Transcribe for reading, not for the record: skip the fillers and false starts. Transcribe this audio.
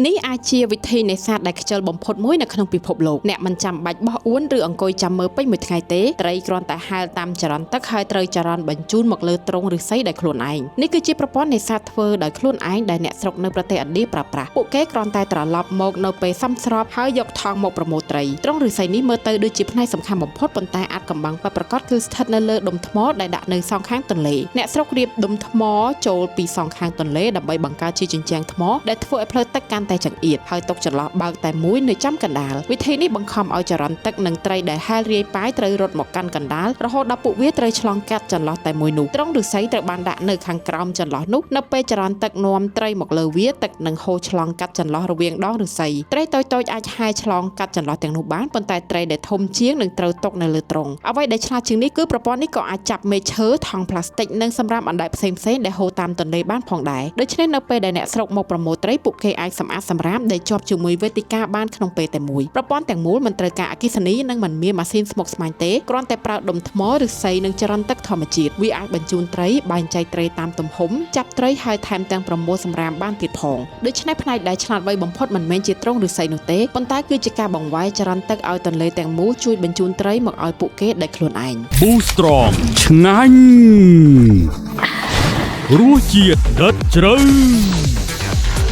នេះអាចជាវិធីនេសាទដែលខ្ជិលបំផុតមួយនៅក្នុងពិភពលោកអ្នកមិនចាំបាច់បោះអួនឬអង្គុយចាំមើលពេញមួយថ្ងៃទេត្រីគ្រាន់តែហែលតាមចរន្តទឹកហើយត្រូវចរន្តបញ្ជូនមកលើទ្រុងឫស្សីដោយខ្លួនឯងនេះគឺជាប្រព័ន្ធនេសាទធ្វើដោយខ្លួនឯងដែលអ្នកស្រុកនៅប្រទេសឥណ្ឌាប្រើប្រាស់ពួកគេគ្រាន់តែត្រឡប់មកនៅពេលសមស្របហើយយកថង់មកប្រមូលត្រីទ្រុងឫស្សីនេះមើលទៅដូចជាផ្នែកសំខាន់បំផុតប៉ុន្តែអាចកំបាំងពិតប្រាកដគឺស្ថិតនៅលើដុំថ្មដែលដាក់នៅសងខាងទន្លេអ្នកស្រុករៀបដុំថ្មចូលពីសងខាងទន្លេដើម្បីបង្កើតជាជញ្ជាំងថ្មដែលធ្វើឲ្យផ្លូវទឹកកាន់តែចង្អៀតហើយទុកចន្លោះបើកតែមួយនៅចំកណ្ដាលវិធីនេះបង្ខំឲ្យចរន្តទឹកនិងត្រីដែលហែលរាយប៉ាយត្រូវរត់មកកាន់កណ្ដាលរហូតដល់ពួកវាត្រូវឆ្លងកាត់ចន្លោះតែមួយនោះទ្រុងឫស្សីត្រូវបានដាក់នៅខាងក្រោមចន្លោះនោះនៅពេលចរន្តទឹកនាំត្រីមកលើវាទឹកនឹងហូរឆ្លងកាត់ចន្លោះរវាងដងឫស្សីត្រីតូចៗអាចហែលឆ្លងកាត់ចន្លោះទាំងនោះបានប៉ុន្តែត្រីដែលធំជាងនឹងត្រូវຕົកនៅលើទ្រុងអ្វីដែលឆ្លាតជាងនេះគឺប្រព័ន្ធនេះក៏អាចចាប់មេឈើថង់ប្លាស្ទិកនិងសម្រាមអណ្ដែតផ្សេងៗដែលហូរតាមទន្លេបានផងដែរដូច្នេះនៅពេលដែលអ្នកស្រុកមកប្រមូលត្រីពួកគេអាចសម្អាតសម្រាមដែលជាប់ជាមួយវេទិកាបានក្នុងពេលតែមួយប្រព័ន្ធទាំងមូលមិនត្រូវការអគ្គិសនីនិងមិនមានម៉ាស៊ីនស្មុគស្មាញទេគ្រាន់តែប្រើដុំថ្មឬសីនិងចរន្តទឹកធម្មជាតិវាអាចបញ្ជូនត្រីបែងចែកត្រីតាមទំហំចាប់ត្រីហើយថែមទាំងប្រមូលសម្រាមបានទៀតផងដូច្នេះផ្នែកដែលឆ្លាតវៃបំផុតមិនមែនជាទ្រុងឫស្សីនោះទេប៉ុន្តែគឺជាការបង្វែរចរន្តទឹកឲ្យទន្លេទាំងមូលជួយបញ្ជូនត្រីមកឲ្យពួកគេដោយខ្លួនឯង ប៊ូ Strong ឆ្ងាញ់រសជាតិដិតជ្រៅ។